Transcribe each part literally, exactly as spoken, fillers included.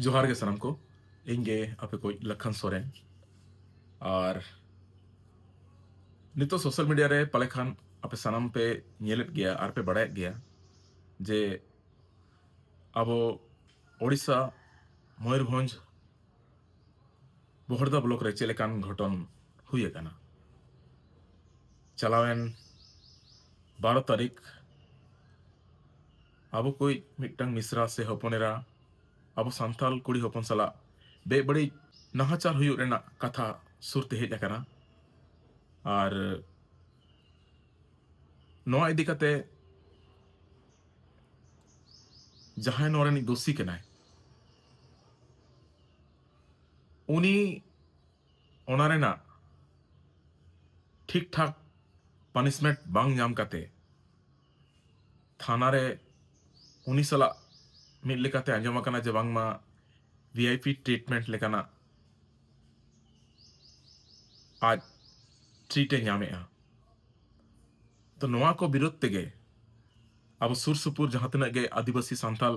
ᱡᱚᱦᱟᱨ ᱜᱮ ᱥᱟᱱᱟᱢ ᱠᱚ᱾ ᱤᱧ ᱜᱮ ᱟᱯᱮ ᱠᱚ ᱞᱟᱠᱷᱟᱱ ᱥᱚᱨᱮᱱ᱾ ᱟᱨ ᱱᱤᱛᱚᱜ ᱥᱳᱥᱟᱞ ᱢᱤᱰᱤᱭᱟ ᱨᱮ ᱯᱟᱞᱮ ᱠᱷᱟᱱ ᱟᱯᱮ ᱥᱟᱱᱟᱢ ᱯᱮ ᱧᱮᱞᱮᱫ ᱜᱮᱭᱟ ᱟᱨ ᱯᱮ ᱵᱟᱲᱟᱭᱮᱫ ᱜᱮᱭᱟ ᱡᱮ ᱟᱵᱚ ᱳᱰᱤᱥᱟ ᱢᱚᱭᱩᱨᱵᱷᱚᱸᱡᱽ ᱵᱚᱦᱚᱲᱫᱟ ᱵᱞᱚᱠ ᱨᱮ ᱪᱮᱫ ᱞᱮᱠᱟᱱ ᱜᱷᱚᱴᱚᱱ ᱦᱩᱭ ᱟᱠᱟᱱᱟ᱾ ᱪᱟᱞᱟᱣᱮᱱ ᱵᱟᱨᱚ ᱛᱟᱹᱨᱤᱠᱷ ᱟᱵᱚ ᱠᱚᱭᱤᱡ ᱢᱤᱫᱴᱟᱝ ᱢᱤᱥᱨᱟ ᱥᱮ ᱦᱚᱯᱚᱱᱮᱨᱟ ᱟᱵᱚ ᱥᱟᱱᱛᱟᱞ ᱠᱩᱲᱤ ᱦᱚᱯᱚᱱ ᱥᱟᱞᱟᱜ ᱵᱮᱵᱟᱹᱲᱤᱡ ᱱᱟᱦᱟᱪᱟᱨ ᱦᱩᱭᱩᱜ ᱨᱮᱱᱟᱜ ᱠᱟᱛᱷᱟ ᱥᱩᱨ ᱛᱮ ᱦᱮᱡ ᱟᱠᱟᱱᱟ᱾ ᱟᱨ ᱱᱚᱣᱟ ᱤᱫᱤ ᱠᱟᱛᱮ ᱡᱟᱦᱟᱸᱭ ᱱᱚᱣᱟ ᱨᱤᱱᱤᱡ ᱫᱳᱥᱤ ᱠᱟᱱᱟᱭ, ᱩᱱᱤ ᱚᱱᱟ ᱨᱮᱱᱟᱜ ᱴᱷᱤᱠ ᱴᱷᱟᱠ ᱯᱟᱱᱤᱥᱢᱮᱱᱴ ᱵᱟᱝ ᱧᱟᱢ ᱠᱟᱛᱮ ᱛᱷᱟᱱᱟ ᱨᱮ ᱩᱱᱤ ᱥᱟᱞᱟᱜ ᱢᱤᱫ ᱞᱮᱠᱟᱛᱮ ᱟᱸᱡᱚᱢ ᱟᱠᱟᱱᱟ ᱡᱮ ᱵᱟᱝᱢᱟ ᱵᱷᱤ ᱟᱭ ᱯᱤ ᱴᱨᱤᱴᱢᱮᱱᱴ ᱞᱮᱠᱟᱱᱟᱜ ᱟᱡ ᱴᱨᱤᱴ ᱮ ᱧᱟᱢᱮᱜᱼᱟ᱾ ᱛᱚ ᱱᱚᱣᱟ ᱠᱚ ᱵᱤᱨᱩᱫᱷ ᱛᱮᱜᱮ ᱟᱵᱚ ᱥᱩᱨ ᱥᱩᱯᱩᱨ ᱡᱟᱦᱟᱸ ᱛᱤᱱᱟᱹᱜ ᱜᱮ ᱟᱹᱫᱤᱵᱟᱹᱥᱤ ᱥᱟᱱᱛᱟᱞ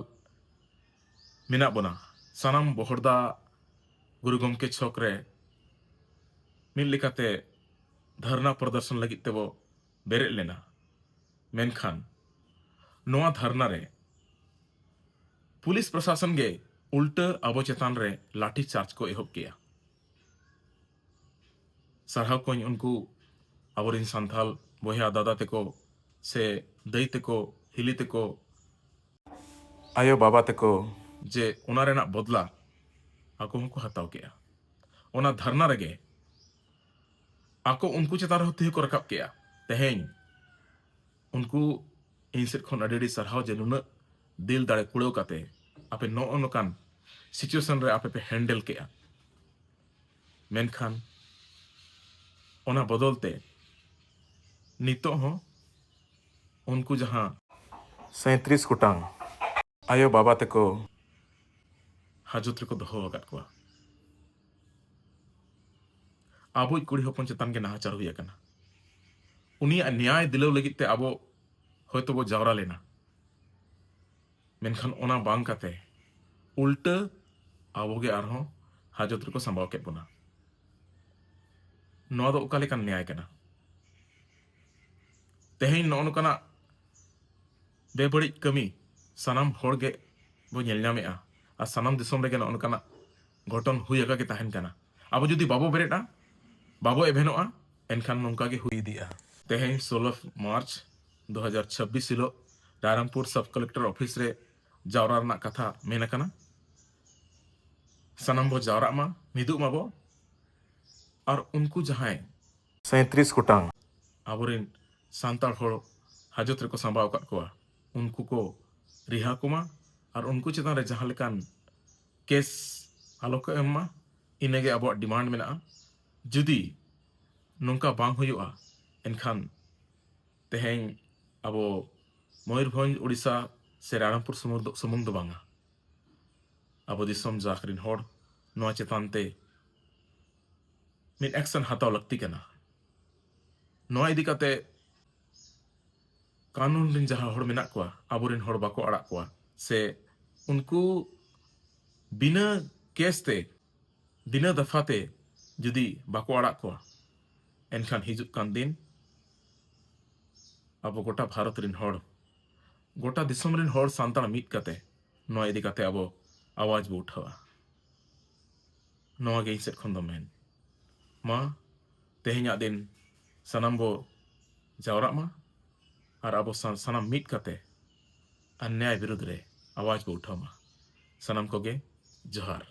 ᱢᱮᱱᱟᱜ ᱵᱚᱱᱟ, ᱥᱟᱱᱟᱢ ᱵᱚᱦᱚᱲᱫᱟ ᱜᱩᱨᱩ ᱜᱚᱢᱠᱮ ᱪᱷᱚᱠ ᱨᱮ ᱢᱤᱫ ᱞᱮᱠᱟᱛᱮ ᱫᱷᱟᱨᱱᱟ ᱯᱨᱚᱫᱚᱨᱥᱚᱱ ᱞᱟᱹᱜᱤᱫ ᱛᱮᱵᱚ ᱵᱮᱨᱮᱫ ᱞᱮᱱᱟ᱾ ᱢᱮᱱᱠᱷᱟᱱ ᱱᱚᱣᱟ ᱫᱷᱟᱨᱱᱟ ᱨᱮ ᱯᱩᱞᱤᱥ ᱯᱨᱚᱥᱟᱥᱚᱱ ᱜᱮ ᱩᱞᱴᱟᱹ ᱟᱵᱚ ᱪᱮᱛᱟᱱ ᱨᱮ ᱞᱟᱴᱷᱤ ᱪᱟᱨᱡᱽ ᱠᱚ ᱮᱦᱚᱵ ᱠᱮᱜᱼᱟ᱾ ᱥᱟᱨᱦᱟᱣ ᱠᱚᱧ ᱩᱱᱠᱩ ᱟᱵᱚᱨᱮᱱ ᱥᱟᱱᱛᱟᱞ ᱵᱚᱭᱦᱟ ᱫᱟᱫᱟ ᱛᱮᱠᱚ ᱥᱮ ᱫᱟᱹᱭ ᱛᱮᱠᱚ, ᱦᱤᱞᱤ ᱛᱮᱠᱚ, ᱟᱭᱳ ᱵᱟᱵᱟ ᱛᱮᱠᱚ, ᱡᱮ ᱚᱱᱟ ᱨᱮᱱᱟᱜ ᱵᱚᱫᱞᱟ ᱟᱠᱚ ᱦᱚᱸᱠᱚ ᱦᱟᱛᱟᱣ ᱠᱮᱜᱼᱟ᱾ ᱚᱱᱟ ᱫᱷᱟᱨᱱᱟ ᱨᱮᱜᱮ ᱟᱠᱚ ᱩᱱᱠᱩ ᱪᱮᱛᱟᱱ ᱨᱮᱦᱚᱸ ᱛᱤ ᱠᱚ ᱨᱟᱠᱟᱵ ᱠᱮᱜᱼᱟ᱾ ᱛᱮᱦᱮᱧ ᱩᱱᱠᱩ ᱤᱧ ᱥᱮᱫ ᱠᱷᱚᱱ ᱟᱹᱰᱤ ᱟᱹᱰᱤ ᱥᱟᱨᱦᱟᱣ ᱡᱮ ᱱᱩᱱᱟᱹᱜ ᱫᱤᱞ ᱫᱟᱲᱮ ᱠᱩᱲᱟᱹᱣ ᱠᱟᱛᱮ ᱟᱯᱮ ᱱᱚᱜᱼᱚ ᱱᱚᱝᱠᱟᱱ ᱥᱤᱪᱩᱭᱮᱥᱚᱱ ᱨᱮ ᱟᱯᱮ ᱯᱮ ᱦᱮᱱᱰᱮᱞ ᱠᱮᱜᱼᱟ᱾ ᱢᱮᱱᱠᱷᱟᱱ ᱚᱱᱟ ᱵᱚᱫᱚᱞ ᱛᱮ ᱱᱤᱛᱚᱜ ᱦᱚᱸ ᱩᱱᱠᱩ ᱡᱟᱦᱟᱸ ᱥᱟᱸᱭᱛᱨᱤᱥ ᱜᱚᱴᱟᱝ ᱟᱭᱳ ᱵᱟᱵᱟ ᱛᱮᱠᱚ ᱦᱟᱡᱚᱛ ᱨᱮᱠᱚ ᱫᱚᱦᱚ ᱟᱠᱟᱫ ᱠᱚᱣᱟ᱾ ᱟᱵᱚᱭᱤᱡ ᱠᱩᱲᱤ ᱦᱚᱯᱚᱱ ᱪᱮᱛᱟᱱ ᱜᱮ ᱱᱟᱦᱟᱪᱟᱨ ᱦᱩᱭ ᱟᱠᱟᱱᱟ᱾ ᱩᱱᱤᱭᱟᱜ ᱱᱮᱭᱟᱭ ᱫᱤᱞᱟᱹᱣ ᱞᱟᱹᱜᱤᱫ ᱛᱮ ᱟᱵᱚ ᱦᱚᱭᱛᱳ ᱵᱚ ᱡᱟᱣᱨᱟ ᱞᱮᱱᱟ, ᱢᱮᱱᱠᱷᱟᱱ ᱚᱱᱟ ᱵᱟᱝ ᱠᱟᱛᱮ ᱩᱞᱴᱟᱹ ᱟᱵᱚ ᱜᱮ ᱟᱨᱦᱚᱸ ᱦᱟᱡᱚᱛ ᱨᱮᱠᱚ ᱥᱟᱢᱵᱟᱣ ᱠᱮᱫ ᱵᱚᱱᱟ᱾ ᱱᱚᱣᱟ ᱫᱚ ᱚᱠᱟ ᱞᱮᱠᱟᱱ ᱱᱮᱭᱟᱭ ᱠᱟᱱᱟ? ᱛᱮᱦᱮᱧ ᱱᱚᱜᱼᱚ ᱱᱚᱝᱠᱟᱱᱟᱜ ᱵᱮᱵᱟᱹᱲᱤᱡ ᱠᱟᱹᱢᱤ ᱥᱟᱱᱟᱢ ᱦᱚᱲ ᱜᱮ ᱵᱚ ᱧᱮᱞ ᱧᱟᱢᱮᱜᱼᱟ, ᱟᱨ ᱥᱟᱱᱟᱢ ᱫᱤᱥᱚᱢ ᱨᱮᱜᱮ ᱱᱚᱜᱼᱚ ᱱᱚᱝᱠᱟᱱᱟᱜ ᱜᱷᱚᱴᱚᱱ ᱦᱩᱭ ᱟᱠᱟ ᱜᱮ ᱛᱟᱦᱮᱱ ᱠᱟᱱᱟ᱾ ᱟᱵᱚ ᱡᱩᱫᱤ ᱵᱟᱵᱚ ᱵᱮᱨᱮᱫᱼᱟ, ᱵᱟᱵᱚ ᱮᱵᱷᱮᱱᱚᱜᱼᱟ, ᱮᱱᱠᱷᱟᱱ ᱱᱚᱝᱠᱟ ᱜᱮ ᱦᱩᱭ ᱤᱫᱤᱜᱼᱟ᱾ ᱛᱮᱦᱮᱧ ᱥᱳᱞᱳ ᱢᱟᱨᱪ ᱫᱩ ᱦᱟᱡᱟᱨ ᱪᱷᱟᱵᱵᱤᱥ ᱦᱤᱞᱳᱜ ᱨᱟᱭᱨᱚᱝᱯᱩᱨ ᱥᱟᱵ ᱠᱟᱞᱮᱠᱴᱚᱨ ᱚᱯᱷᱤᱥ ᱨᱮ ᱡᱟᱣᱨᱟ ᱨᱮᱱᱟᱜ ᱠᱟᱛᱷᱟ ᱢᱮᱱ ᱟᱠᱟᱱᱟ᱾ ᱥᱟᱱᱟᱢ ᱵᱚ ᱡᱟᱣᱨᱟᱜ ᱢᱟ, ᱢᱤᱫᱚᱜ ᱢᱟᱵᱚ, ᱟᱨ ᱩᱱᱠᱩ ᱡᱟᱦᱟᱸᱭ ᱥᱟᱸᱭᱛᱨᱤᱥ ᱜᱚᱴᱟᱝ ᱟᱵᱚᱨᱮᱱ ᱥᱟᱱᱛᱟᱲ ᱦᱚᱲ ᱦᱟᱡᱚᱛ ᱨᱮᱠᱚ ᱥᱟᱢᱵᱟᱣ ᱟᱠᱟᱫ ᱠᱚᱣᱟ, ᱩᱱᱠᱩ ᱠᱚ ᱨᱤᱦᱟ ᱠᱚᱢᱟ ᱟᱨ ᱩᱱᱠᱩ ᱪᱮᱛᱟᱱ ᱨᱮ ᱡᱟᱦᱟᱸ ᱞᱮᱠᱟᱱ ᱠᱮᱥ ᱟᱞᱚ ᱠᱚ ᱮᱢ ᱢᱟ, ᱤᱱᱟᱹᱜᱮ ᱟᱵᱚᱣᱟᱜ ᱰᱤᱢᱟᱱᱰ ᱢᱮᱱᱟᱜᱼᱟ᱾ ᱡᱩᱫᱤ ᱱᱚᱝᱠᱟ ᱵᱟᱝ ᱦᱩᱭᱩᱜᱼᱟ, ᱮᱱᱠᱷᱟᱱ ᱛᱮᱦᱮᱧ ᱟᱵᱚ ᱢᱚᱭᱩᱨᱵᱷᱚᱸᱡᱽ, ᱳᱰᱤᱥᱟ ᱥᱮ ᱨᱟᱭᱨᱚᱝᱯᱩᱨ ᱥᱩᱢᱩᱝ ᱫᱚ, ᱥᱩᱢᱩᱝ ᱫᱚ ᱵᱟᱝᱟ, ᱟᱵᱚ ᱫᱤᱥᱚᱢ ᱡᱟᱠ ᱨᱮᱱ ᱦᱚᱲ ᱱᱚᱣᱟ ᱪᱮᱛᱟᱱ ᱛᱮ ᱢᱤᱫ ᱮᱠᱥᱮᱱ ᱦᱟᱛᱟᱣ ᱞᱟᱹᱠᱛᱤ ᱠᱟᱱᱟ᱾ ᱱᱚᱣᱟ ᱤᱫᱤ ᱠᱟᱛᱮ ᱠᱟᱹᱱᱩᱱ ᱨᱮᱱ ᱡᱟᱦᱟᱸ ᱦᱚᱲ ᱢᱮᱱᱟᱜ ᱠᱚᱣᱟ, ᱟᱵᱚᱨᱮᱱ ᱦᱚᱲ ᱵᱟᱠᱚ ᱟᱲᱟᱜ ᱠᱚᱣᱟ, ᱥᱮ ᱩᱱᱠᱩ ᱵᱤᱱᱟᱹ ᱠᱮᱥ ᱛᱮ, ᱵᱤᱱᱟᱹ ᱫᱟᱯᱷᱟ ᱛᱮ ᱡᱩᱫᱤ ᱵᱟᱠᱚ ᱟᱲᱟᱜ ᱠᱚᱣᱟ, ᱮᱱᱠᱷᱟᱱ ᱦᱤᱡᱩᱜ ᱠᱟᱱ ᱫᱤᱱ ᱟᱵᱚ ᱜᱚᱴᱟ ᱵᱷᱟᱨᱚᱛ ᱨᱮᱱ ᱦᱚᱲ, ᱜᱚᱴᱟ ᱫᱤᱥᱚᱢ ᱨᱮᱱ ᱦᱚᱲ ᱥᱟᱱᱛᱟᱲ ᱢᱤᱫ ᱠᱟᱛᱮ ᱱᱚᱣᱟ ᱤᱫᱤ ᱠᱟᱛᱮ ᱟᱵᱚ ᱟᱣᱟᱡᱽ ᱵᱚ ᱩᱴᱷᱟᱹᱣᱟ᱾ ᱱᱚᱣᱟ ᱜᱮ ᱤᱧ ᱥᱮᱫ ᱠᱷᱚᱱ ᱫᱚ ᱢᱮᱱ᱾ ᱢᱟ, ᱛᱮᱦᱮᱧᱟᱜ ᱫᱤᱱ ᱥᱟᱱᱟᱢ ᱵᱚ ᱡᱟᱣᱨᱟᱜ ᱢᱟ ᱟᱨ ᱟᱵᱚ ᱥᱟ-, ᱥᱟᱱᱟᱢ ᱢᱤᱫ ᱠᱟᱛᱮ ᱚᱱᱱᱭᱟᱭ ᱵᱤᱨᱩᱫᱽ ᱨᱮ ᱟᱣᱟᱡᱽ ᱵᱚ ᱩᱴᱷᱟᱹᱣ ᱢᱟ᱾ ᱥᱟᱱᱟᱢ ᱠᱚᱜᱮ ᱡᱚᱦᱟᱨ᱾